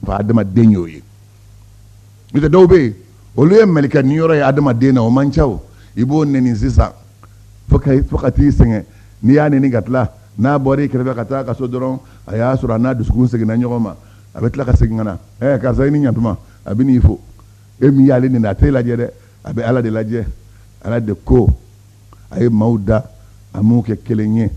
fɔ adamaden y'o ye. N'o tɛ dɔw bɛ yen, olu ye mɛlɛkɛ niyɔrɔ ye adamaden na, o man ca. O i b'o neni sisan fo ka t'i sɛgɛn. N'i y'a neni ka tila, n'a bɔra i kɛrɛfɛ ka taa ka so dɔrɔn, a y'a sɔrɔ a n'a dusukun seginna ɲɔgɔn ma, a bɛ tila ka segin ka na: "Ɛ, karisa, i ni ɲantuma." A bɛ n'i fo. E min y'ale neni, a t'e lajɛ dɛ, a bɛ Ala de lajɛ. Ala de ko a ye maaw da, a m'u kɛ kelen ye.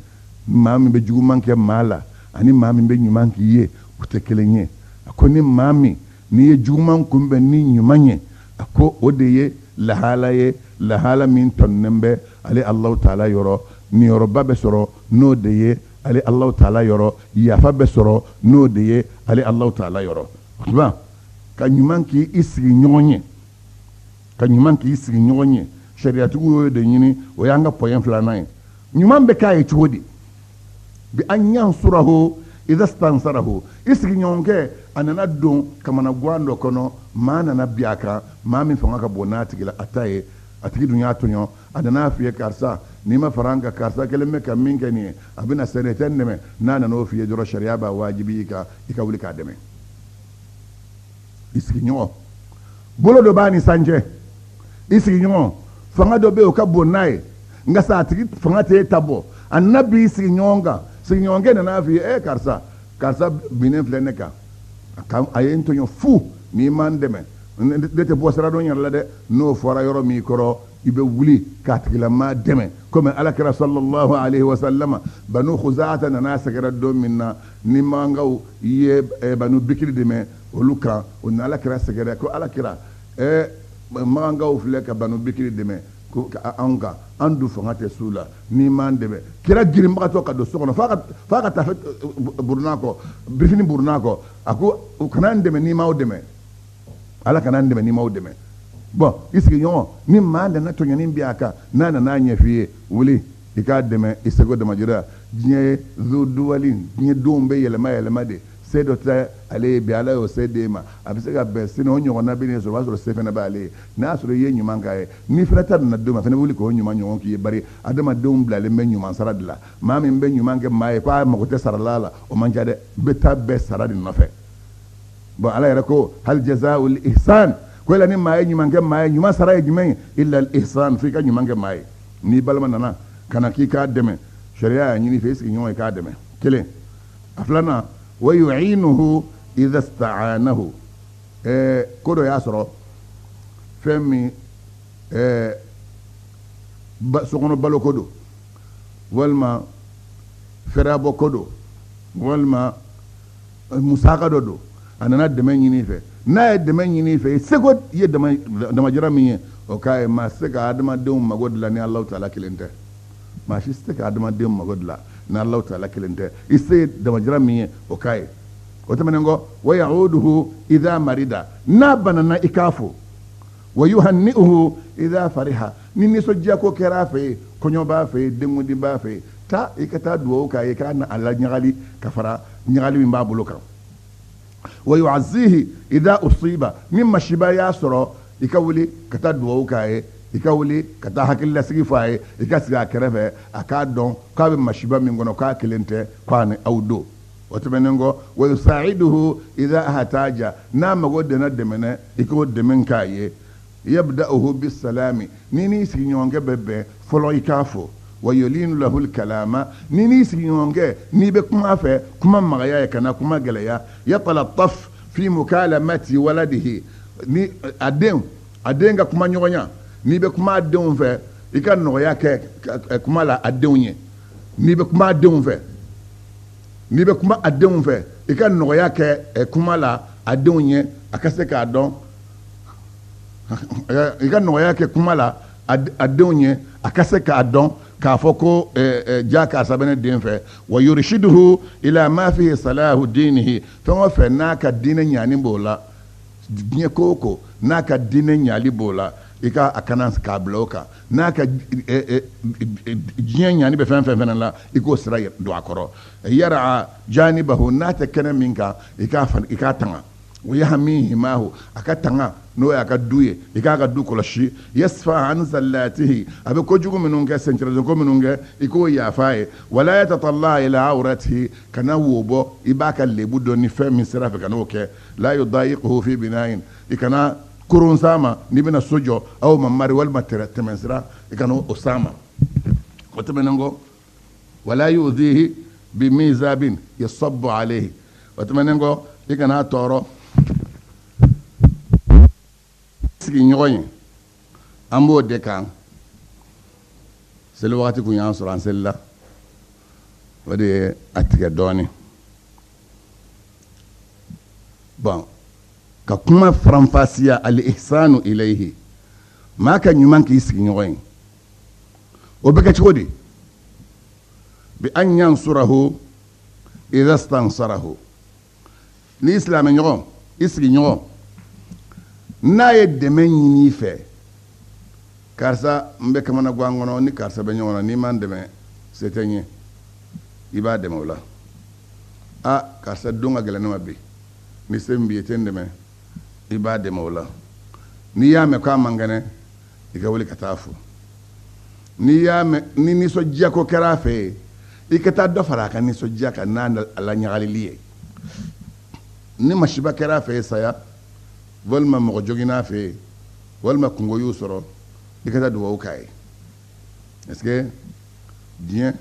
Maa min bɛ juguman kɛ maa la ani maa min bɛ ɲuman k'i ye, u tɛ kelen ye. A ko ni maa min n'i ye juguman kunbɛn ni ɲuman ye, a ko o de ye lahala ye, lahala min tɔnnen bɛ ale Alahu taala yɔrɔ. Niyɔrɔba bɛ sɔrɔ n'o de ye ale Alahu taala yɔrɔ, yafa bɛ sɔrɔ n'o de ye ale Alahu taala yɔrɔ. O tuma, ka ɲuman k'i sigiɲɔgɔn ye, ka ɲuman k'i sigiɲɔgɔn ye, sariyatigiw y'o de ɲini. O y'an ka point filanan ye. Ɲuman bɛ k'a ye cogo di? Bi an yansurahu idha stansarahu. I sigiɲɔgɔnkɛ, a nana don kamanagan dɔ kɔnɔ, maa nana bin a kan, maa min fanga ka bon n'a tigi la, a ta ye, a tigi dun y'a tɔɲɔ. A nana f'i ye: "Karisa, n'i ma fara an kan, karisa kɛlen bɛ ka min kɛ nin ye, a bɛna sɛnɛ tɛ n dɛmɛ." N'a nana o f'i ye dɔrɔn, sariya b'a wajibi i kan, i ka wuli k'a dɛmɛ. I sigiɲɔgɔn, bolo dɔ b'a ni san cɛ. I sigiɲɔgɔn, fanga dɔ bɛ yen, o ka bon n'a ye, nka sa a tigi fanga tɛ e ta bɔ. A nana bin i sigiɲɔgɔn kan, sigiɲɔgɔnkɛ nana f'i ye: "E karisa, karisa binnen filɛ ne kan, a ye n tɔɲɔ fu, n'i ma n dɛmɛ, ne tɛ bɔ sira dɔn yɛrɛ la dɛ." N'o fɔra yɔrɔ min kɔrɔ, i bɛ wuli k'a tigilama dɛmɛ, komi Alakira sallallahu alaihi wa sallama, Banu Khuzaata nana sɛgɛrɛ don min na, ni mankaw ye Banu Bikiri dɛmɛ olu kan, o ni Alakira sɛgɛrɛ ko: "Alakira, makankaw filɛ ka Banu Bikiri dɛmɛ ko anw kan, an dun fanga tɛ s'u la, n'i m'an dɛmɛ." Kira girinbagatɔ ka don so kɔnɔ f'a ka tafe buruna kɔ, birifini buruna kɔ. A ko: "U kana n dɛmɛ n'i m'aw dɛmɛ, Ala kana n dɛmɛ n'i m'aw dɛmɛ." Bɔn, i sigiɲɔgɔn, ni maa nana tɔɲɔni bin a kan, n'a nana ɲɛf'i ye, wuli i k'a dɛmɛ i seko damajira. Diɲɛ ye duwali, diɲɛ denw bɛ yɛlɛma yɛlɛma de. Se dɔ tɛ ale ye bi, Ala y'o se d'e ma. A bɛ se ka bɛn sini, o ɲɔgɔnna bɛ ne sɔrɔ, o b'a sɔrɔ se fana b'ale ye. N'a y'a sɔrɔ i ye ɲuman k'a ye, n'i fana ta nana don ma, a fana bɛ wuli k'o ɲuman ɲɔgɔn k'i ye. Bari adamadenw bilalen bɛ ɲuman sara de la. Maa min bɛ ɲuman kɛ maa ye k'a mago tɛ sarala la, o man ca dɛ. Bɛ taa bɛɛ sara de nɔfɛ. Bon, Ala yɛrɛ ko: hal jazaa'ul ihsan, ko yala ni maa ye ɲuman kɛ maa ye, ɲuman sara ye jumɛn ye? Illa al ihsan, f'i ka ɲuman kɛ maa ye. N'i balima nana ka na k'i k'a dɛmɛ, sariya y'a ɲini fɛ, i sigiɲɔgɔn ye k'a dɛmɛ. Kelen. A filanan, wa yu'inuhu idha ista'anahu. Ko dɔ y'a sɔrɔ, fɛn min sokɔnɔ baloko don, walima fɛrɛbɔ ko don, walima musaka dɔ don, a nana dɛmɛ ɲini i fɛ. N'a ye dɛmɛ ɲini i fɛ, i seko ye damajira min ye, o k'a ye. Maa se ka adamadenw mago dilan ni Alahu taala kelen tɛ. Maa si tɛ se ka adamadenw mago dilan ni Alahu taala kelen tɛ. I se ye damajira min ye, o k'a ye. O tɛmɛnen kɔ, wa ya'uduhu idha marida, n'a banana, i k'a fo. Wa yuhanni'uhu idha fariha, ni nisɔndiya ko kɛra a fɛ yen, kɔɲɔ b'a fɛ yen, denkundi b'a fɛ yen, taa i ka taa dugawu k'a ye, k'a na a la ɲagali ka fara ɲagali min b'a bolo kan. Wa yu'azzihi idha usiba, ni masiba y'a sɔrɔ, i ka wuli ka taa dugawu k'a ye, i ka wuli ka taa hakililasigi fɔ a ye, i ka sigi a kɛrɛfɛ, a k'a dɔn k'a bɛ masiba min kɔnɔ, k'a kelen tɛ, k'a ni aw don. O tɛmɛnen kɔ, wa yusaiduhu idha hataja, n'a mago dɛnna dɛmɛnɛ, i k'o dɛmɛ k'a ye. Yabda'uhu bisalami, ni n'i sigiɲɔgɔnkɛ bɛ bɛn fɔlɔ, i k'a fɔ. Wa yulinu lahu kalama, ni n'i sigiɲɔgɔnkɛ n'i bɛ kuma fɛ, kuma magaya ye, kana kuma gɛlɛya. Yatalattaf fi mukalamati waladihi, ni a den ka kuma ɲɔgɔnya, n'i bɛ kuma a denw fɛ, i ka nɔgɔya kɛ kuma la a denw ye. N'i bɛ kuma a denw fɛ, n'i bɛ kuma a denw fɛ, i ka nɔgɔya kɛ kuma la a denw ye, a ka se k'a dɔn. I ka nɔgɔya kɛ kuma la a denw ye, a ka se k'a dɔn k'a fɔ ko ja karisa bɛ ne den fɛ. Wa yurshiduhu ila ma fihi salahu dinihi, fɛn o fɛn n'a ka diinɛ ɲani b'o la, diɲɛ ko o ko n'a ka diinɛ ɲali b'o la, i ka a kana k'a bila o kan. N'a ka diɲɛ ɲani bɛ fɛn fɛn fɛnɛ la, i k'o sira don a kɔrɔ. Yara janibahu, n'a tɛ kɛnɛ min kan, i k'a tanga. Wa yahmi himahu, a ka tanga n'o y'a ka du ye, i k'a ka du kɔlɔsi. Yasfa an zallatihi, a bɛ kojugu minnu kɛ, sencɛrɛko minnu kɛ, i k'o yafa a ye. Wala yatatala ila awratihi, kana wo bɔ, i b'a ka lebu dɔn ni fɛn min sira fɛ, kan'o kɛ. La yudayiquhu fi bina'in, i kana koron s'a ma n'i bɛna so jɔ, aw ma mari walima tɛmɛsira, i kana o s'a ma. O tɛmɛnen kɔ, wala yuzihi bi mizabin yasabbu alayhi, o tɛmɛnen kɔ, i kana tɔɔrɔ. Sigiɲɔgɔn ye, an b'o de kan. Seli wagati kun y'an sɔrɔ, an selila, o de ye a tigɛ dɔɔnin. Bon, ka kuma faranfasiya, al-ihsanu ilayhi, maa ka ɲuman k'i sigiɲɔgɔn ye, o bɛ kɛ cogo di? Bi an yansurahu idha stansarahu, n'i silamɛ ɲɔgɔn, i sigiɲɔgɔn, n'a ye dɛmɛ ɲini i fɛ, karisa n bɛ kamanagan kɔnɔ, ni karisa bɛ ɲɔgɔn na, n'i ma n dɛmɛ se tɛ n ye, i b'a dɛmɛ o la. A karisa don ka gɛlɛn ne ma bi, ni se min b'i ye i tɛ n dɛmɛ, i b'a dɛmɛ o la. N'i y'a mɛn k'a man kɛnɛ, i ka wuli ka taa fo. N'i y'a mɛn ni nisɔndiya ko kɛra a fɛ yen, i ka taa dɔ fara a ka nisɔndiya kan n'a laɲagalili ye. Ni masiba kɛra a fɛ yen, saya walima mɔgɔ joginna a fɛ yen, walima kungo y'u sɔrɔ, i ka taa dugawu k'a ye. Est-ce que diɲɛ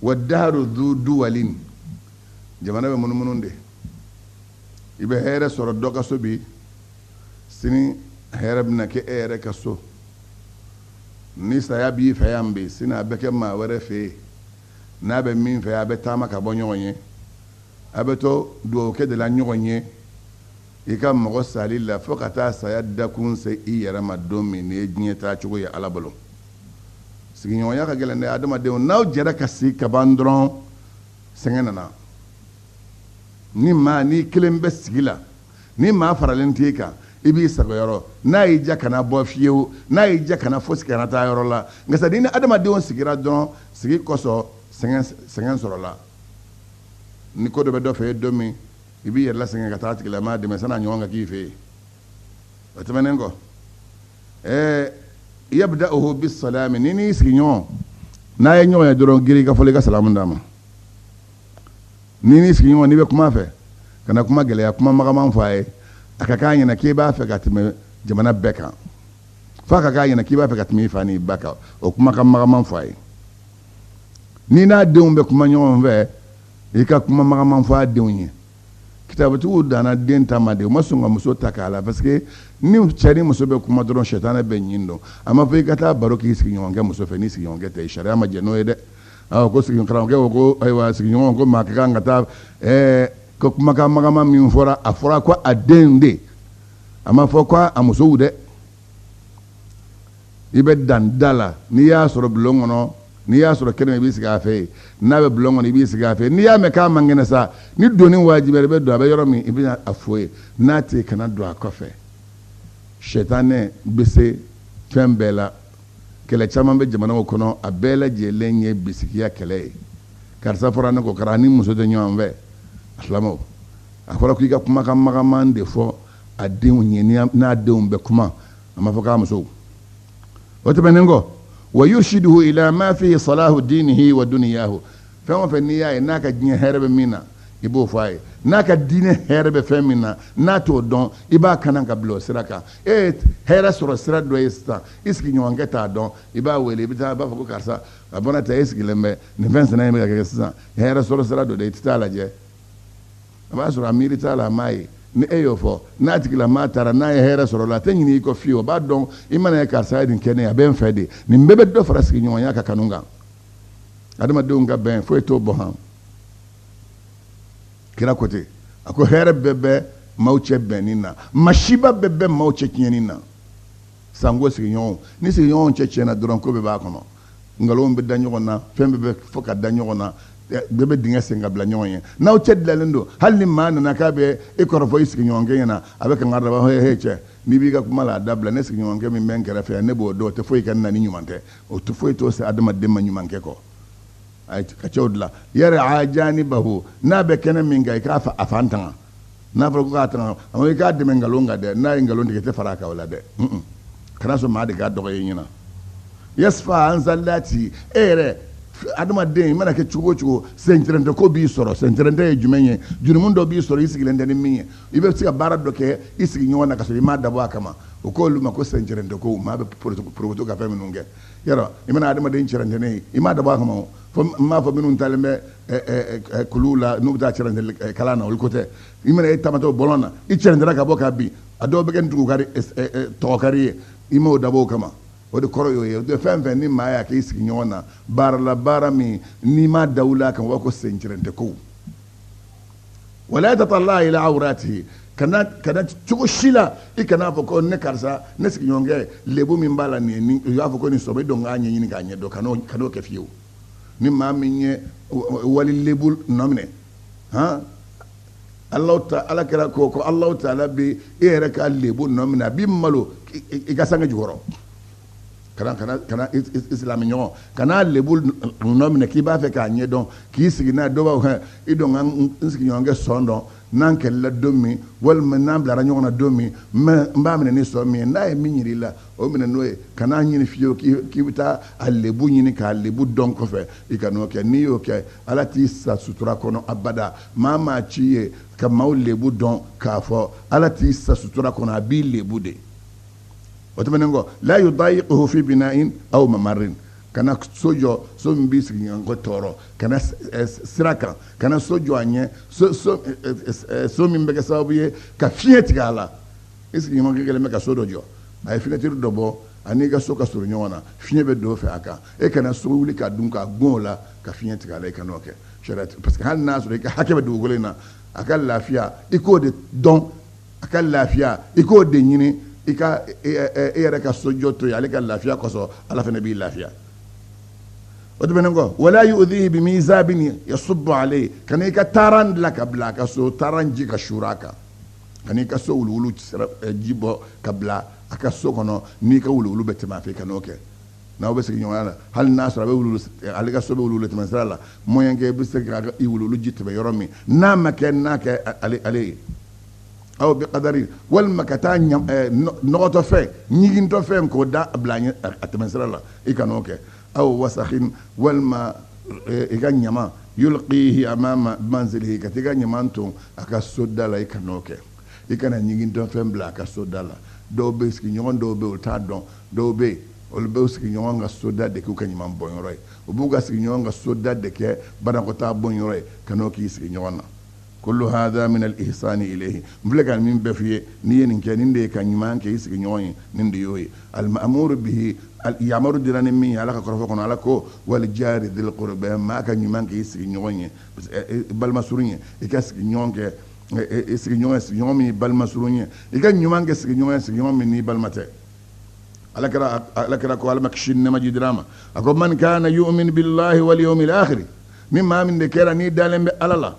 wa daharu du duwalin, jamana bɛ munumunu de. I bɛ hɛrɛ sɔrɔ dɔ ka so bi, sini hɛrɛ bɛna kɛ e yɛrɛ ka so. Ni saya b'i fɛ yan bi, sini a bɛ kɛ maa wɛrɛ fɛ yen. N'a bɛ min fɛ, a bɛ taama ka bɔ ɲɔgɔn ye, a bɛ to dugawu kɛ de la ɲɔgɔn ye i ka mɔgɔ sali la, fo ka taa saya dakun se i yɛrɛ ma don min. Nin ye diɲɛ taa cogo ye Ala bolo. Sigiɲɔgɔnya ka gɛlɛn dɛ. Adamadenw, n'aw jɛra ka sigi ka ban dɔrɔn, sɛgɛn nana. Ni maa n'i kelen bɛ sigi la, ni maa faralen t'i kan, i b'i sago yɔrɔ. N'a y'i diya kana bɔ fiyewu, n'a y'i diya kana fosi, kana taa yɔrɔ la. Nka sa, ni adamadenw sigira dɔrɔn, sigi kosɔn sɛgɛn sɔrɔla. Ni ko dɔ bɛ dɔ fɛ yen don min, i b'i yɛrɛ lasɛgɛn ka taa a tigilamaa dɛmɛ san'a ɲɔgɔn ka k'i fɛ yen. O tɛmɛnen kɔ, yabda'uhu bisalami, ni n'i sigiɲɔgɔn n'a ye ɲɔgɔn ye dɔrɔn, girin i ka fɔlɔ i ka salamu d'a ma. Ni n'i sigiɲɔgɔn n'i bɛ kuma fɛ, kana kuma gɛlɛya, kuma magaman fɔ a ye. A ka k'a ɲɛna k'i b'a fɛ ka tɛmɛ jamana bɛɛ kan, f'a ka k'a ɲɛna k'i b'a fɛ ka tɛmɛ i fa n'i ba kan, o kumakan magaman fɔ a ye. Ni n'a denw bɛ kuma ɲɔgɔn fɛ, i ka kuma magaman fɔ a denw ye. Kitabutigiw danna den ta ma de, u ma sɔn ka muso ta k'a la, parce que ni cɛ ni muso bɛ kuma dɔrɔn, sɛtanɛ bɛ ɲin dɔn. A ma fɔ i ka taa baro k'i sigiɲɔgɔnkɛ muso fɛ n'i sigiɲɔgɔnkɛ tɛ, sariya ma jɛn n'o ye dɛ. Awɔ, ko sigi karamɔgɔkɛ ko ko ayiwa, sigiɲɔgɔn ko maa ka kan ka taa ko kumakan magaman min fɔra, a fɔra ko a den de, a ma fɔ ko a musow dɛ. I bɛ dan da la, n'i y'a sɔrɔ bulon kɔnɔ, n'i y'a sɔrɔ kɛnɛ, i b'i sigi a fɛ yen. N'a bɛ bulon kɔnɔ, i b'i sigi a fɛ yen. N'i y'a mɛn k'a man kɛnɛ sa, ni donni wajibiyara, i bɛ don. A bɛ yɔrɔ min, i bɛ a fo yen. N'a tɛ yen, kana don a kɔfɛ. Sɛtanɛ bɛ se fɛn bɛɛ la. Kɛlɛ caman bɛ jamanaw kɔnɔ, a bɛɛ lajɛlen ye bisikiya kɛlɛ ye. Karisa fɔra ne ko kara ni muso tɛ ɲɔgɔn fɛ. A silamɛw, a fɔra k'i ka kumakan magaman de fɔ a denw ye n'a denw bɛ kuma, a ma fɔ k'a musow. O tɛmɛnen kɔ, wa yurshiduhu ila ma fihi salahu dinihi wa duniyahu, fɛn o fɛn n'i y'a ye n'a ka diɲɛ hɛrɛ bɛ min na, i b'o fɔ a ye. N'a ka diinɛ hɛrɛ bɛ fɛn min na, n'a t'o dɔn, i b'a kana ka bila o sira kan. E ye hɛrɛ sɔrɔ sira dɔ ye sisan, i sigiɲɔgɔnkɛ t'a dɔn, i b'a wele, i bɛ taa, i b'a fɔ ko karisa, a bɔra ta, e sigilen bɛ nin fɛn sɛnɛ in bɛ ka kɛ sisan, hɛrɛ sɔrɔ sira dɔ de, i tɛ taa lajɛ. A b'a sɔrɔ a miiri t'a la, a m'a ye. Ni e y'o fɔ, n'a tigilamaa taara, n'a ye hɛrɛ sɔrɔ la, a tɛ ɲinɛ i kɔ fiyewu. O b'a dɔn i mana ye karisa ye nin kɛ ne ye, a bɛ n fɛ de. Nin bɛɛ bɛ dɔ fara sigiɲɔgɔnya ka kanu kan. Adamadenw ka bɛn, foyi t'o bɔ han. Kira ko ten, a ko hɛrɛ bɛɛ bɛ maaw cɛ bɛnni na, masiba bɛɛ bɛ maaw cɛ tiɲɛni na. Sanko sigiɲɔgɔnw, ni sigiɲɔgɔnw cɛ tiɲɛna dɔrɔn, ko bɛɛ b'a kɔnɔ. Nkalonw bɛ da ɲɔgɔn na, fɛn bɛɛ bɛ fɔ ka da ɲɔgɔn na, bɛɛ bɛ dingɛ sen ka bila ɲɔgɔn ye. N'aw cɛ dilanlen don, hali ni maa nana k'a bɛ e kɔrɔfɔ i sigiɲɔgɔnkɛ ɲɛna, a bɛ kangari da, b'a fɔ he cɛ, n'i b'i ka kuma la, a dabila. Ne sigiɲɔgɔnkɛ min bɛ n kɛrɛfɛ yan, ne b'o dɔn, o tɛ foyi kɛ n na ni ɲuman tɛ, o tɛ foyi t'o se adamaden ma ɲuman kɛ kɔ. A ka cɛw dilan yar'a janibahu, n'a bɛ kɛnɛ min kan, i k'a fa a fan tanga. N'a fɔra ko k'a tanga, a ma i k'a dɛmɛ nkalon kan dɛ. N'a ye nkalon tigɛ, i tɛ fara a kan o la dɛ. Kana sɔn maa de k'a dɔgɔ i ɲɛna. Yasfa an zallati, e yɛrɛ adamaden, i mana kɛ cogo o cogo, sɛncɛrɛntɛ ko b'i sɔrɔ. Sɛncɛrɛntɛ ye jumɛn ye? Jurumu dɔ b'i sɔrɔ i sigilen tɛ ni min ye. I bɛ se ka baara dɔ kɛ i sigiɲɔgɔn na ka sɔrɔ i m'a dabɔ a kama. O k'olu ma ko sɛncɛrɛntɛ ko. Maa bɛ porokoto ka fɛn minnu kɛ yɔrɔ, i mana adamaden cɛrɛntɛnen ye, i m'a dabɔ a kama. O fo n m'a fɔ minnu taalen bɛ kuluw la, n'u bɛ taa cɛrɛntɛ kalan na, olu ko tɛ. I mana e taamatɔ bɔlɔn na, i cɛrɛntɛra ka bɔ ka bin, a dɔw bɛ kɛ ntugukari, tɔgɔkari ye, i m'o dabɔ o kama. O de kɔrɔ y'o ye. Fɛn fɛn ni maa y'a kɛ i sigiɲɔgɔn na baara la, baara min n'i m'a da wuli a kan, o b'a ko sencɛrɛntɛ kow. Wala yatatala ila awratihi, kana cogo si la i kana fɔ ko ne karisa, ne sigiɲɔgɔnkɛ, lebu min b'a la nin ye, ni u y'a fɔ ko nin sɔbɛ dɔn, k'a ɲɛɲini k'a ɲɛ dɔn, kan'o kɛ fiyewu. Ni maa min ye wali lebu nɔ minɛ, han, Alahu ta Ala kɛra ko Alahu taala bɛ e yɛrɛ ka lebu nɔ minɛ, a b'i malo i ka sange jukɔrɔ. Kana i silamɛ ɲɔgɔn, kana lebu nɔ minɛ k'i b'a fɛ k'a ɲɛdɔn, k'i sigi n'a ye. Dɔw b'a fɔ i dɔn ka n sigiɲɔgɔnkɛ sɔn dɔn, n'an kɛlɛla don min, walima n'an bilara ɲɔgɔn na don min, n b'a minɛ ni sɔn min ye. N'a ye min yir'i la, o minɛ n'o ye. Kan'a ɲini fiyewu k'i bɛ taa a lebu ɲini k'a lebu dɔn kɔfɛ. I kan'o kɛ. N'i y'o kɛ, Ala t'i sa sutura kɔnɔ abada. Maa ci ye ka maaw lebu dɔn k'a fɔ, Ala t'i sa sutura kɔnɔ, a b'i lebu de. O tɛmɛnen kɔ, la yudayiquhu fi bina'in aw mamarin, kana so jɔ, so min b'i sigiɲɔgɔn tɔɔrɔ. Kana sira kan, kana so jɔ a ɲɛ, so min bɛ kɛ sababu ye ka fiɲɛ tigɛ a la. I sigiɲɔgɔn kɛlen bɛ ka so dɔ jɔ, a ye fenêtre dɔ bɔ, ani i ka so ka surun ɲɔgɔn na, fiɲɛ bɛ don fɛ a kan. E kana so wuli ka dun ka gun o la ka fiɲɛ tigɛ a la. I kan'o kɛ sariya, parce que hali n'a sɔrɔ i ka hakɛ bɛ dugukolo in na, a ka lafiya, i k'o de dɔn. A ka lafiya, i k'o de ɲini. I ka e yɛrɛ ka sojɔ to yen ale ka lafiya kosɔn, Ala fana b'i lafiya. O tɛmɛnen kɔ, wala yu'dhihi bi mizabin yasubbu alayhi, kana i ka taaran dilan ka bila a ka so, taaran ji ka suuru a kan. Kana i ka so wuluwulu ji bɔ ka bila a ka so kɔnɔ, n'i ka wuluwulu bɛ tɛmɛ a fɛ, i kan'o kɛ. N'aw bɛ sigi ɲɔgɔnya la, hali n'a sɔrɔ a bɛ wuluwulu, ale ka so bɛ wuluwulu tɛmɛ sira la, moyen kɛ i bɛ se ka i wuluwulu ji tɛmɛ yɔrɔ min, n'a ma kɛ n'a kɛ ale ye aw bi kadari, walima ka taa nɔgɔtɔfɛn, ɲigintɔfɛn, k'o da bila a tɛmɛ sira la, i kan'o kɛ. Aw wasahin, walima i ka ɲama, yulqihi amama manzilihi, ka t'i ka ɲama ton a ka so da la, i kan'o kɛ. I kana ɲigintɔfɛn bila a ka so da la. Dɔw bɛ sigiɲɔgɔn dɔw bɛ yen, olu t'a dɔn. Dɔw bɛ yen, olu bɛ sigiɲɔgɔn ka soda de k'u ka ɲaman bɔnyɔrɔ ye. U b'u ka sigiɲɔgɔn ka soda de kɛ banakɔtaa bɔnyɔrɔ ye. Kan'o k'i sigiɲɔgɔn na. Kullu hadha min al-ihsani ilayhi, n filɛ ka min bɛɛ f'i ye, n'i ye nin kɛ, nin de ye ka ɲuman kɛ i sigiɲɔgɔn ye, nin de y'o ye. Al-ma'muru bihi, yamaru dira ni min ye Ala ka kɔrɔfɔ kɔnɔ, Ala ko wal jari dhil qurba, maa ka ɲuman kɛ i sigiɲɔgɔn ye, balima surun ye. I ka sigiɲɔgɔn kɛ i sigiɲɔgɔn ye, sigiɲɔgɔn min ye balima surun ye, i ka ɲuman kɛ sigiɲɔgɔn ye, sigiɲɔgɔn min n'i balima tɛ. Ala kira ko, Ala ma kisi nɛɛma jidira ma, a ko man kana yu'min billahi wal yawmil akhir, ni maa min de kɛra n'i dalen bɛ Ala la,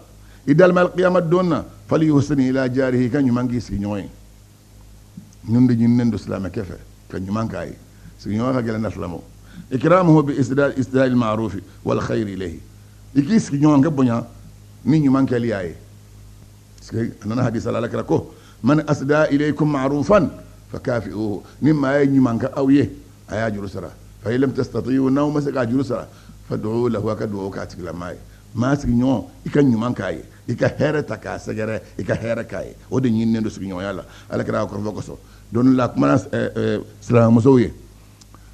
i dalen bɛ alqiyama don na, falyuhsin ila jarihi, i ka ɲuman k'i sigiɲɔgɔn ye. Ninnu de ɲininen don silamɛkɛ fɛ ka ɲuman k'a ye. Sigiɲɔgɔn ka gɛlɛn na silamɛw. Ikramuhu bi isda'il ma'rufi wal khayri ilayhi, i k'i sigiɲɔgɔn kɛ bonya ni ɲuman kɛli y'a ye. Parce que a nana hadisa la, Ala kira ko man asda ilaykum ma'rufan fakafi'uhu, ni maa ye ɲuman kɛ aw ye, a y'a juru sara. Fa in lam tastati'u, n'aw ma se k'a juru sara, fad'u lahu, a ka dugawu k'a tigilamaa ye. Maa sigiɲɔgɔn, i ka ɲuman k'a ye, i ka hɛrɛ ta k'a sɛgɛrɛ, i ka hɛrɛ k'a ye, o de ɲininen don sigiɲɔgɔnya la, Ala kira ka kɔrɔfɔ kosɔn. Don la kumana silamɛmusow ye,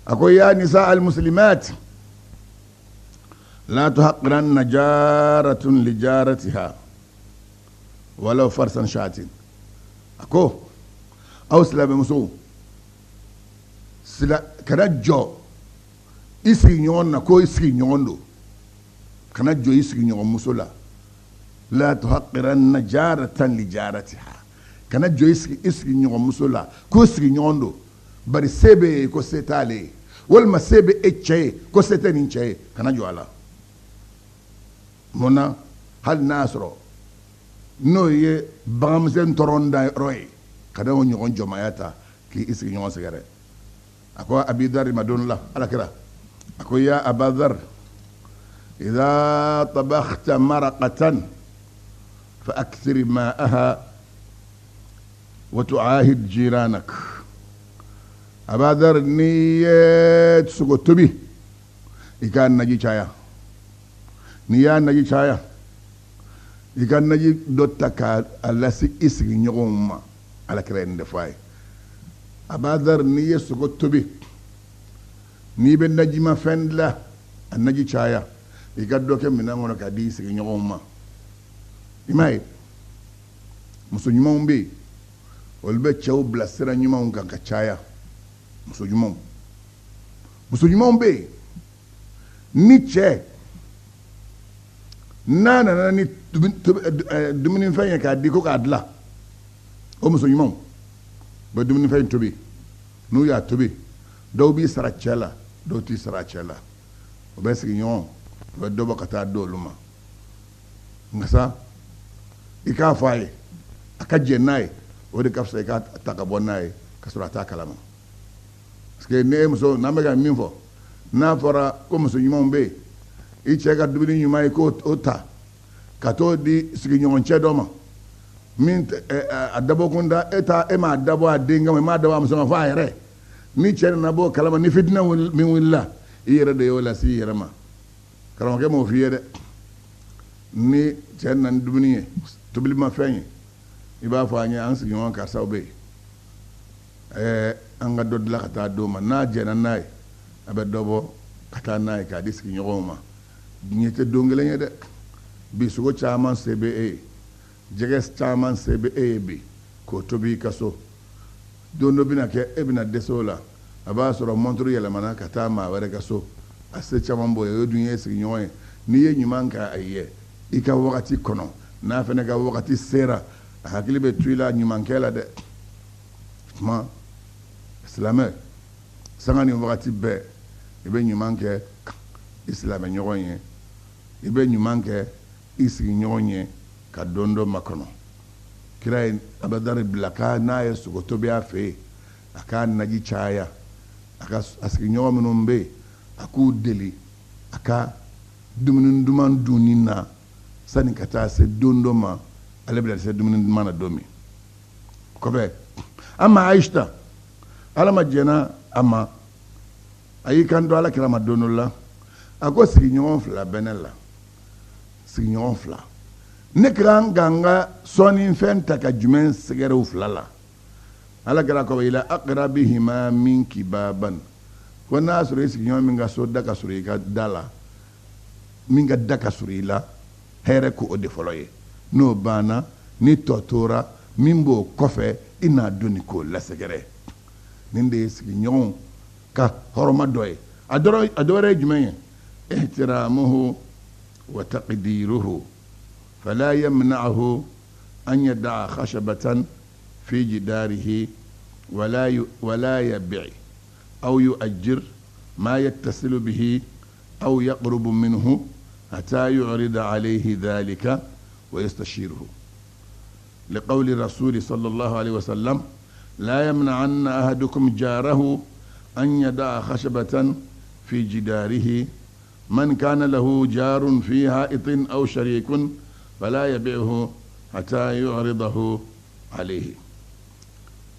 a ko ya nisa almuslimat la tuhaqqiranna jaratun li jaratiha walaw farsan shatin. A ko aw silamɛmusow, kana jɔ i sigiɲɔgɔn na ko i sigiɲɔgɔn don. Kana jɔ i sigiɲɔgɔn muso la. La tuhaqqiranna jaratan li jaratiha, kana jɔ i sigiɲɔgɔn muso la ko sigiɲɔgɔn don, bari se bɛ ye ko se t'ale ye, walima se bɛ e cɛ ye ko se tɛ nin cɛ ye. Kana jɔ a la. Mun na? Hali n'a y'a sɔrɔ n'o ye baganmisɛn tɔrɔ da yɔrɔ ye, kana o ɲɔgɔn jɔnmaya ta k'i sigiɲɔgɔn sɛgɛrɛ. A ko Abi Dhar ma don la, Ala kira a ko ya Abadhar idha tabakhta maraqatan fa akthir ma'aha wa tu'ahid jiranak. Abadar, n'i ye sogo tobi, i ka naji caya. N'i y'a naji caya, i ka naji dɔ ta ka a lase i sigiɲɔgɔnw ma. Ala kira ye nin de fɔ a ye. Abadar, n'i ye sogo tobi, n'i bɛ najimafɛn dilan, a naji caya, i ka dɔ kɛ minɛn kɔnɔ k'a di i sigiɲɔgɔnw ma. I m'a ye, muso ɲumanw bɛ yen, olu bɛ cɛw bila sira ɲumanw kan ka caya. Muso ɲumanw bɛ yen, ni cɛ n'a nana ni dumunifɛn ye k'a di ko k'a dilan, o muso ɲumanw bɛ dumunifɛn in tobi. N'u y'a tobi, dɔw b'i sara cɛ la, dɔw t'i sara cɛ la. O bɛ sigiɲɔgɔn, u bɛ dɔ bɔ ka taa di olu ma. Nka sa, i k'a fɔ a ye, a ka jɛn n'a ye, o de ka fisa i ka ta ka bɔ n'a ye ka sɔrɔ a t'a kalama. Parce que ne ye muso, n'an bɛ ka min fɔ, n'a fɔra ko muso ɲumanw bɛ yen, i cɛ ka dumuni ɲuman ye k'o o ta ka t'o di sigiɲɔgɔn cɛ dɔ ma min a dabɔ kun da e ta, e m'a dabɔ a den kama, e m'a dabɔ a muso ma, fo a yɛrɛ. Ni cɛ nana bɔ o kalama, ni fitinɛ min wulila, i yɛrɛ de y'o lase i yɛrɛ ma. Karamɔgɔkɛ m'o f'i ye dɛ. Ni cɛ nana ni dumuni ye, tobilimafɛn ye, i b'a fɔ an ye, an sigiɲɔgɔn karisaw bɛ yen, an ka dɔ dilan ka taa d'o ma. N'a jɛnna n'a ye, a bɛ dɔ bɔ ka taa n'a ye k'a di sigiɲɔgɔnw ma. Diɲɛ tɛ don kelen ye dɛ. Bi sogo caman se bɛ e ye, jɛgɛ caman se bɛ e ye bi k'o tobi i ka so. Don dɔ bɛna kɛ, e bɛna dɛsɛ o la. A b'a sɔrɔ mɔnturu yɛlɛmana ka taa maa wɛrɛ ka so, a se caman b'o ye. O dun ye sigiɲɔgɔn ye. N'i ye ɲuman kɛ a ye i ka wagati kɔnɔ, n'a fana ka wagati sera, a hakili bɛ to i la ɲumankɛ la dɛ. Tuma silamɛ, sanga ni wagati bɛɛ, i bɛ ɲuman kɛ i silamɛ ɲɔgɔn ye, i bɛ ɲuman kɛ i sigiɲɔgɔn ye ka don dɔ makɔnɔ. Kira ye Abadari bila k'a n'a ye sogo tobi a fɛ yen, a k'a naji caya, a ka a sigiɲɔgɔn minnu bɛ yen, a k'u deli a ka dumuni duman dunni na, sani ka taa se don dɔ ma, ale bɛna se dumuni duman na don min kɔfɛ. Ama Ayisa, Ala ma jɛnna a ma, a y'i kanto Ala kira ma don dɔ la, a ko: sigiɲɔgɔn fila bɛ ne la, sigiɲɔgɔn fila, ne ka kan ka n ka sɔnnifɛn ta ka jumɛn sɛgɛrɛ u fila la? Ala kira ko: ila aqrabihima minki baban. Ko n'a sɔrɔ i sigiɲɔgɔn min ka so da ka sɔrɔ i ka da la, min ka da ka sɔrɔ i la, hɛrɛ ko o de fɔlɔ ye. N'o banna, ni tɔ tora min b'o kɔfɛ, i n'a doni k'o lasɛgɛrɛ. Nin de ye sigiɲɔgɔnw ka hɔrɔma dɔ ye. A dɔ wɛrɛ ye jumɛn ye? Ihtiramuhu wa taqdiruhu fala yamna'ahu an yada'a khashabatan fi jidarihi wala yabi' aw yu'ajjir ma yattasilu bihi aw yaqrubu minhu hatta yu'rida alayhi dhalika wa yastashiruhu، لقول الرسول صلى الله عليه وسلم: لا يمنعن أحدكم جاره أن يضع خشبة في جداره. من كان له جار في حائط أو شريك فلا يبيعه حتى يعرضه عليه.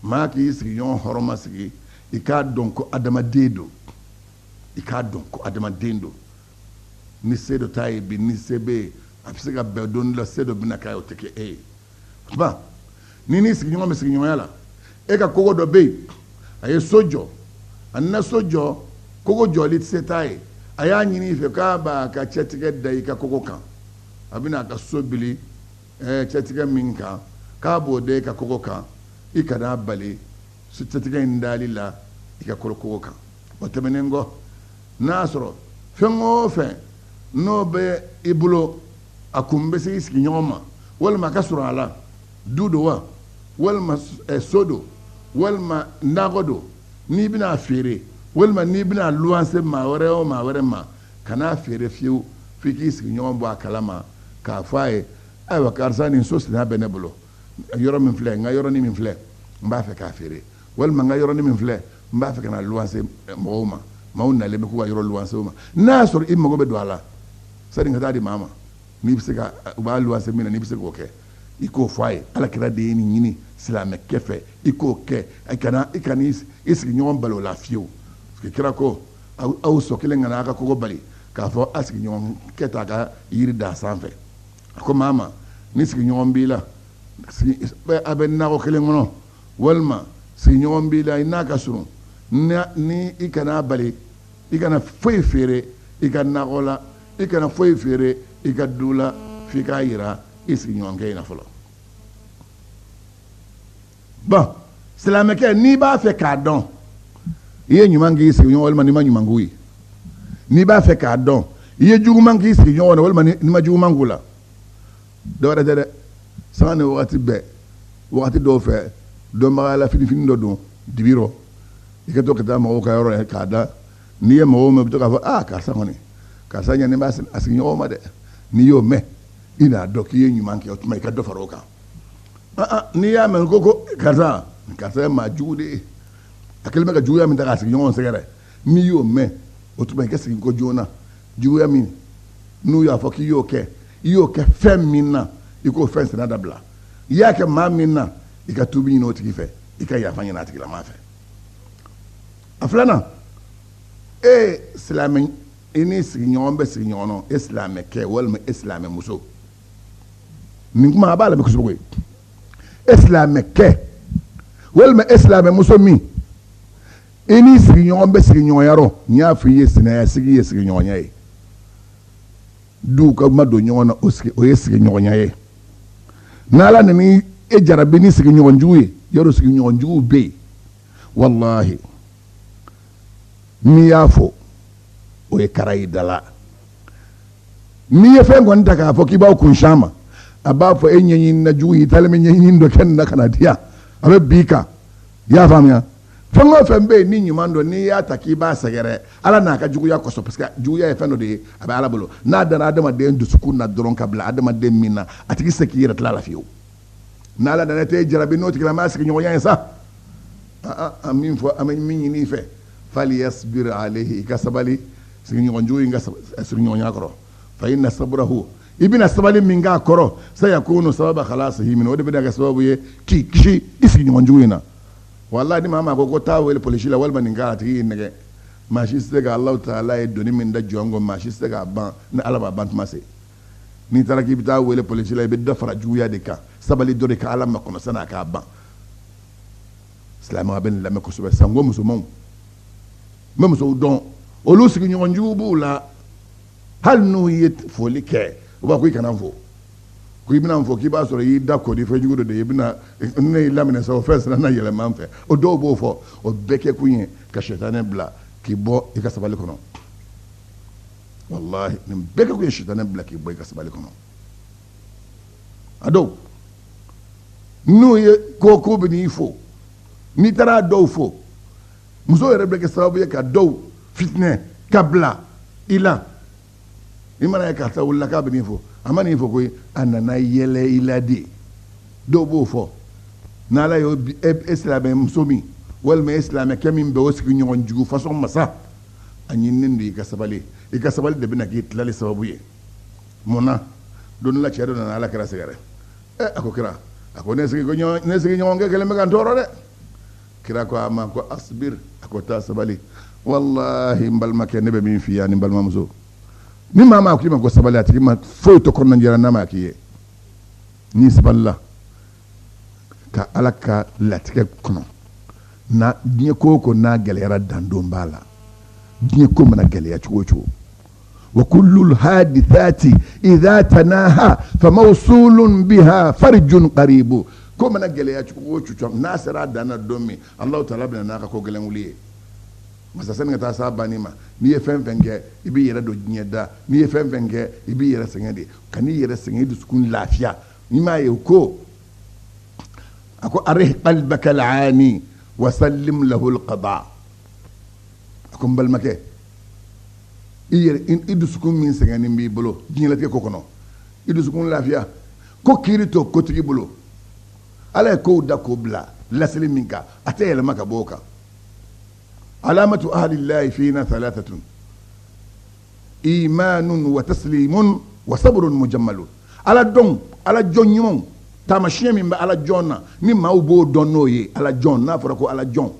Maa k'i sigiɲɔgɔn hɔrɔma sigi, i k'a dɔn ko adamaden don, i k'a dɔn ko adamaden don. Ni se dɔ t'a ye bi, ni se bɛ yen, a bɛ se ka bɛn don dɔ la, se dɔ bɛna k'a ye, o tɛ kɛ e ye. Tuma ni n'i sigiɲɔgɔn bɛ sigiɲɔgɔnya la, e ka kogo dɔ bɛ yen, a ye so jɔ, a nana so jɔ, kogo jɔli se t'a ye, a y'a ɲini i fɛ k'a b'a ka cɛtigɛ da i ka kogo kan, a bɛna a ka so bili cɛtigɛ min kan, k'a b'o da i ka kogo kan, i kana bali cɛtigɛ in dali la i ka kogo kan. O tɛmɛnen kɔ, n'a sɔrɔ fɛn o fɛn n'o bɛ i bolo, a kun bɛ se i sigiɲɔgɔn ma walima a ka sɔrɔ a la, du don wa, walima so don, walima nakɔ don, n'i bɛna a feere walima n'i bɛna luwanse maa wɛrɛ o maa wɛrɛ ma, kan'a feere fiyewu f'i k'i sigiɲɔgɔn bɔ a kalama k'a fɔ a ye: ayiwa karisa, nin so sina bɛ ne bolo, yɔrɔ min filɛ, n ka yɔrɔnin min filɛ, n b'a fɛ k'a feere, walima n ka yɔrɔnin min filɛ, n b'a fɛ ka na luwanse mɔgɔw ma, maaw nalen bɛ k'u ka yɔrɔ luwanse ma. N'a y'a sɔrɔ i mago bɛ don a la, Sani ka taa di maa ma, n'i bɛ se ka u b'a luwanse min na, n'i bɛ se k'o kɛ, i k'o fɔ a ye. Ala kira de ye nin ɲini silamɛkɛ fɛ, i k'o kɛ. I kana i sigiɲɔgɔn bali o la fiyewu, parce que kira ko aw sɔ kelen kana a ka kogo bali k'a fɔ a sigiɲɔgɔn kɛ t'a ka yiri da sanfɛ. A ko maa ma, ni sigiɲɔgɔn b'i la, a bɛ nakɔ kelen kɔnɔ, walima sigiɲɔgɔn b'i la, i n'a ka surun, ni i kana bali, i kana foyi feere i ka nakɔ la, i kana foyi feere i ka du la, f'i k'a yira i sigiɲɔgɔnkɛ in na fɔlɔ. Bon, silamɛkɛ, n'i b'a fɛ k'a dɔn i ye ɲuman k'i sigiɲɔgɔn walima n'i ma ɲuman k'u ye, n'i b'a fɛ k'a dɔn i ye juguman k'i sigiɲɔgɔn na walima n'i ma juguman k'u la, dɔwɛrɛ tɛ dɛ, sanga ni wagati bɛɛ, wagati dɔw fɛ, dɔnbagaya la, finifini dɔ don dibi rɔ, i ka to ka taa mɔgɔw ka yɔrɔ ye k'a da. N'i ye mɔgɔw mɛn, u bɛ to k'a fɔ: aa, karisa kɔni, karisa ɲani b'a a sigiɲɔgɔn ma dɛ. N'i y'o mɛn, i n'a dɔn k'i ye ɲuman kɛ. O tuma i ka dɔ fara o kan. N'i y'a mɛn ko karisa, karisa ye maa jugu de ye, a kɛlen bɛ ka juguya min ta k'a sigiɲɔgɔn sɛgɛrɛ, n'i y'o mɛn, o tuma i ka segin kɔ joona. Juguya min n'u y'a fɔ k'i y'o kɛ, i y'o kɛ fɛn min na, i k'o fɛn sena dabila. I y'a kɛ maa min na, i ka tuubi ɲini o tigi fɛ, i ka yafa ɲini a tigilama fɛ. A filanan, e silamɛ, i ni sigiɲɔgɔn bɛ sigiɲɔgɔn na, e silamɛkɛ walima e silamɛ muso, nin kuma a b'a lamɛn kosɛbɛ koyi. E silamɛkɛ walima e silamɛ muso min, i ni sigiɲɔgɔn bɛ sigiɲɔgɔnya rɔ, n y'a fɔ i ye, sinaya sigi ye sigiɲɔgɔnya ye, duw ka ma don ɲɔgɔn na, o sigi, o ye sigiɲɔgɔnya ye. N'Ala nana e jarabi ni sigiɲɔgɔn jugu ye, yɔrɔ sigiɲɔgɔn juguw bɛ yen, walahi, n'i y'a fɔ, o ye kara y'i da la. N'i ye fɛn kɔni ta k'a fɔ k'i b'aw kun ma, a b'a fɔ e ɲɛɲini na jugu, i taalen bɛ ɲɛɲini dɔ kɛ nin na ka na di yan, a bɛ bin i kan. I y'a faamuya? Fɛn o fɛn bɛ yen ni ɲuman don, n'i y'a ta k'i b'a sɛgɛrɛ, Ala n'a ka juguya kosɔn, parce que juguya ye fɛn dɔ de ye, a bɛ Ala bolo. N'a dara adamaden dusukun na dɔrɔn ka bila adamaden min na, a tigi se k'i yɛrɛ tila la fiyewu. N'Ala nana t'e jarabi n'o tigilama sigiɲɔgɔnya ye sa, an min fɔ, an bɛ min ɲini i fɛ, falyasbir alayhi, i ka sabali sigiɲɔgɔn jugu in ka sigiɲɔgɔnya kɔrɔ. Fa inna sabrahu, i bɛna sabali min k'a kɔrɔ, sayakunu sababa khalasihi min, o de bɛna kɛ sababu ye k'i kisi i sigiɲɔgɔn jugu in na. Walahi, ni maa maa ko taa wele polisi la walima nin k'a a tigi y'i nɛgɛ, maa si tɛ se ka Alahu taala ye doni min da jɔn kɔ, maa si tɛ se k'a ban ni Ala b'a ban tuma se. N'i taara k'i bɛ taa wele polisi la, i bɛ dɔ fara juguya de kan. Sabali dɔ de ka Ala makɔnɔ sanni a k'a ban. Silamɛw bɛ nin lamɛn kosɛbɛ, sanko musomanw. N bɛ musow dɔn, olu sigiɲɔgɔn jugu b'u la, hali n'u ye foli kɛ, u b'a fɔ ko i kana n fo, ko i bɛna n fo k'i b'a sɔrɔ i y'i da ko ni fɛn jugu dɔ de ye, i bɛna ne y'i laminɛ sa, o fɛn sera na yɛlɛma n fɛ. O dɔw b'o fɔ, o bɛɛ kɛ kun ye ka sɛtanɛ bila k'i bɔ i ka sabali kɔnɔ. Walahi, nin bɛɛ kɛ kun ye sɛtanɛ bila k'i bɔ i ka sabali kɔnɔ. A dɔw n'u ye ko ko bɛ n'i fo, n'i taara dɔw fo, muso yɛrɛ bɛ kɛ sababu ye ka dɔw fitinɛ ka bila i la. I mana ye karisa wulila k'a bɛ n'i fo, a ma n'i fo koyi, a nana yɛlɛ i la de. Dɔw b'o fɔ. N'Ala y'o e silamɛ muso min walima e silamɛkɛ min bɛ o sigiɲɔgɔn jugu fasɔn masa, a ɲininen don i ka sabali. I ka sabali de bɛna k'i tilali sababu ye. Mun na? Don dɔ la, cɛ dɔ nana Ala kira sɛgɛrɛ. Ɛ, a ko kira, a ko ne sigiɲɔgɔnkɛ kɛlen bɛ ka n tɔɔrɔ dɛ. Kira ko a ma ko asbir, a ko taa sabali. Walahi, n balimakɛ, ne bɛ min f'i ye ani n balimamuso, ni maa maa k'i ma ko sabali, a tigi ma foyi to kɔnɔnajɛra n'a ma k'i ye. N'i sabalila ka Ala ka latigɛ kɔnɔ na, diɲɛ ko o ko n'a gɛlɛyara, dandon b'a la. Diɲɛ ko mana gɛlɛya cogo o cogo, wa kullu hadithati idha tanaha fa mawsulun biha farjun qaribu. Ko mana gɛlɛya cogo o cogo, n'a sera a dan na don min, Alahu taala bɛna n'a ka ko gɛlɛn wuli ye. Masa, sani ka taa s'a banni ma, n'i ye fɛn fɛn kɛ, i b'i yɛrɛ don diɲɛ da. N'i ye fɛn fɛn kɛ, i b'i yɛrɛ sɛgɛn de. Ka n'i yɛrɛ sɛgɛn, i dusukun lafiya. N'i m'a ye ko a ko arih qalbaka al'ani wa sallim lahu alqada. A ko n balimakɛ, i yɛrɛ i dusukun min sɛgɛnnen b'i bolo diɲɛlatigɛ ko kɔnɔ, i dusukun lafiya, ko kiiri to kotigi bolo. Ala ye kow da k'o bila laseli min kan, a tɛ yɛlɛma ka bɔ o kan. Alamatu ahlillahi fina thalathatun. Imanun wa taslimun wa sabrun mujammalun. Ala dɔn, ala jɔn ɲumanw, taamasiyɛn min bɛ ala jɔn na ni maaw b'o dɔn n'o ye ala jɔn. N'a fɔra ko ala jɔn,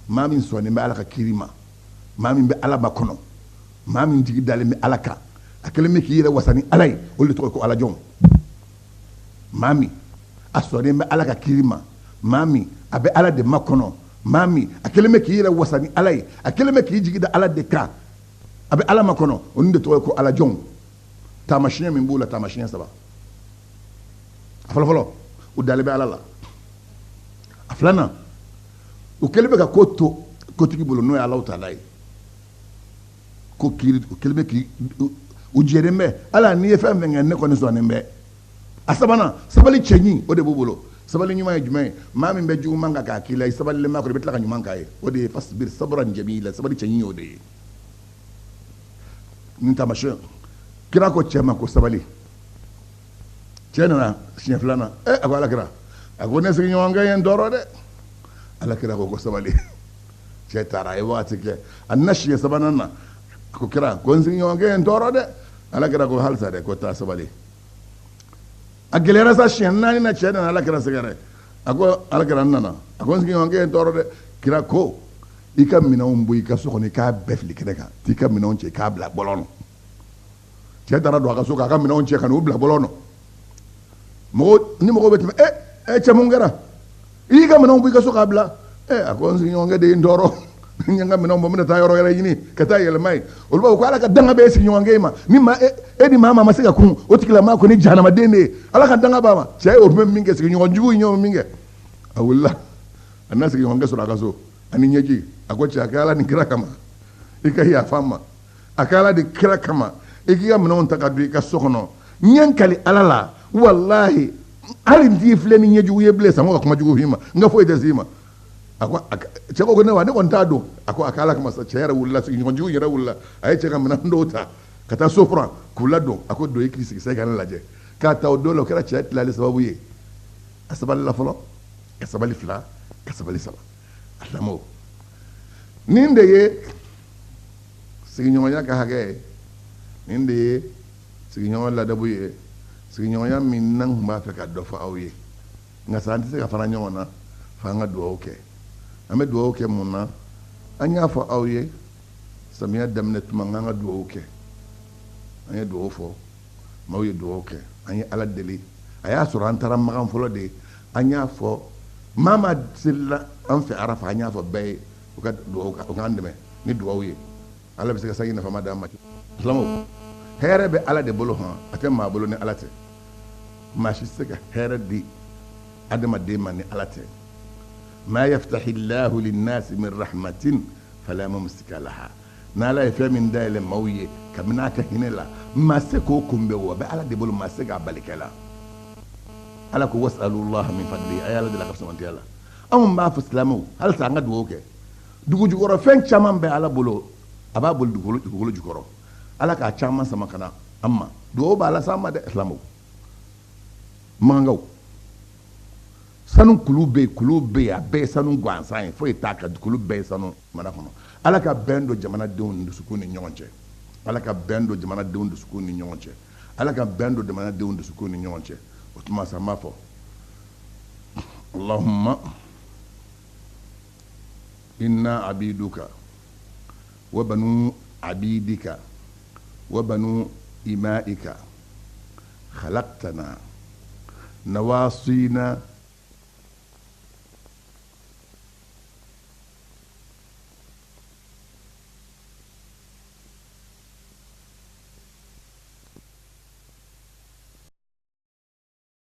maa min sɔnnen bɛ ala ka kiri ma, maa min bɛ ala makɔnɔ, maa min jigi dalen bɛ ala kan, a kɛlen bɛ k'i yɛrɛ wasa ni ala ye, o de tɔgɔ ye ko ala jɔn. Maa min a sɔnnen bɛ ala ka kiri ma, maa min a bɛ ala de makɔnɔ, maa min a kɛlen bɛ k'i yɛrɛ wasa ni ala ye, a kɛlen bɛ k'i jigi da ala de kan, a bɛ ala makɔnɔ, o de tɔgɔ ye ko ala jɔn. Taamasiyɛn min b'u la, taamasiyɛn saba. A fɔlɔfɔlɔ, u dalen bɛ ala la. A filanan, u kɛlen bɛ ka ko to kotigi bolo, n'o ye Alahu taala ye. Ko kiiri, u kɛlen bɛ k'i u jɛlen bɛ ala, n'i ye fɛn fɛn kɛ ne kɔni sɔnnen bɛ. A sabanan, sabali cɛɲi, o de b'u bolo. Sabali ɲuman ye jumɛn ye? Maa min bɛ juguman kan k'a k'i la, i sabalilen b'a kɔrɔ, i bɛ tila ka ɲuman k'a ye, o de ye fasbir sabran jamila. Sabali cɛɲi y'o de ye. Nin taamasiyɛn, kira ko cɛ ma ko sabali. Cɛ nana siɲɛ filanan, a ko ala kira, a ko ne sigiɲɔgɔnkɛ ye n tɔɔrɔ dɛ. Ala kira ko ko sabali. Cɛ taara, a ye waati kɛ, a nana siɲɛ sabanan na, a ko kira, ko n sigiɲɔgɔnkɛ ye n tɔɔrɔ dɛ. Ala kira ko halisa dɛ, ko taa sabali. A gɛlɛyara sa, siɲɛ naani na cɛ nana ala kira sɛgɛrɛ. A ko ala kira, n nana, a ko n sigiɲɔgɔnkɛ ye n tɔɔrɔ dɛ. Kira ko i ka minɛnw bɔ i ka so kɔnɔ, i k'a bɛɛ fili kɛnɛ kan, t'i ka minɛnw cɛ i k'a bila bɔlɔn nɔ. Cɛ taara don a ka so k'a ka minɛnw cɛ ka n'u bila bɔlɔn nɔ. Mɔgɔ ni mɔgɔ bɛ tɛmɛ, ɛ cɛ mun kɛra? I y'i ka minɛnw bɔ i ka so k'a bila. A ko n sigiɲɔgɔnkɛ de ye n tɔɔrɔ, n ye n ka minɛnw bɔ, n bɛna taa yɔrɔ wɛrɛ ɲini ka taa yɛlɛma yen. Olu b'a fɔ ko ala ka danga bɛ e sigiɲɔgɔnkɛ in ma, ni maa e ni maa maa ma se ka kun, o tigilamaa kɔni jahanamaden de ye, ala ka danga b'a ma. Cɛ ye o min kɛ, sigiɲɔgɔn jugu in y'o min kɛ, a wulila, a nana sigiɲɔgɔnkɛ sɔrɔ a ka so ani ɲɛji. A ko cɛ, a kɛ ala ni kira kama, i ka yafa n ma. A kɛ ala ni kira kama, i k'i ka minɛnw ta ka don i ka so kɔnɔ. N ye n kali ala la, walahi hali n t'i filɛ ni ɲɛjugu ye bilen, sanko ka kuma jugu f'i ma, n ka foyi tɛ s'i ma. A ko cɛ ko ne wa, ne kɔni t'a dɔn. A ko a kɛ ala kama sa. Cɛ yɛrɛ wulila, sigiɲɔgɔn jugu yɛrɛ wulila, a ye cɛ ka minɛn dɔw ta ka taa so furan k'u ladon. A ko don i k'i sigi sa, i ka ne lajɛ. K'a ta o don la, o kɛra cɛ tilali sababu ye. A sabalila fɔlɔ, ka sabali fila, ka sabali saba. A lamɔ nin de ye sigiɲɔgɔnya ka hakɛ ye, nin de ye sigiɲɔgɔn ladabu ye, sigiɲɔgɔnya min n'an tun b'a fɛ ka dɔ fɔ aw ye. Nka sa an tɛ se ka fara ɲɔgɔn na f'an ka dugawu kɛ. An bɛ dugawu kɛ mun na? An y'a fɔ aw ye samiya daminɛ tuma k'an ka dugawu kɛ. An ye dugawu fɔ, maaw ye dugawu kɛ, an ye ala deli. A y'a sɔrɔ an taara Makan fɔlɔ de. An y'a fɔ maa maa selila an fɛ Arafa, an y'a fɔ bɛɛ ye u ka dugawu, u k'an dɛmɛ ni dugawu ye. Ala bɛ se ka sanji nafama d'an ma. Silamɛw, hɛrɛ bɛ ala de bolo, hɔn, a tɛ maa bolo ni ala tɛ. Maa si tɛ se ka hɛrɛ di adamaden ma ni ala tɛ. Ma yaftahillahu linnasi min rahmatin fala mumsika laha. N'ala ye fɛn min dayɛlɛ maaw ye kabini a ka hinɛ la, maa se k'o kunbɛn, o a bɛ ala de bolo, maa se k'a bali kɛ la. Ala ko wasalullaha min fadli, a ye ala deli a ka fisamantiya la. Anw b'a fɔ silamɛw halisa an ka dugawu kɛ. Dugu jukɔrɔ fɛn caman bɛ ala bolo, a b'a bolo dugukolo jukɔrɔ. Ala k'a caman sama ka na an ma. Dugawu b'a la s'an ma dɛ. Silamɛw, makankaw, sanu kulu bɛ yen, kulu bɛ yen, a bɛɛ ye sanu gansan ye, foyi t'a kan, kulu bɛɛ ye sanu jamana kɔnɔ. Ala ka bɛn don jamanadenw dusukun ni ɲɔgɔn cɛ. Ala ka bɛn don jamanadenw dusukun ni ɲɔgɔn cɛ. Ala ka bɛn don jamanadenw dusukun ni ɲɔgɔn cɛ. O tuma sa, an b'a fɔ Allahumma inna abiduka wa banu abidika wa banu imaika khalaqtana nawasina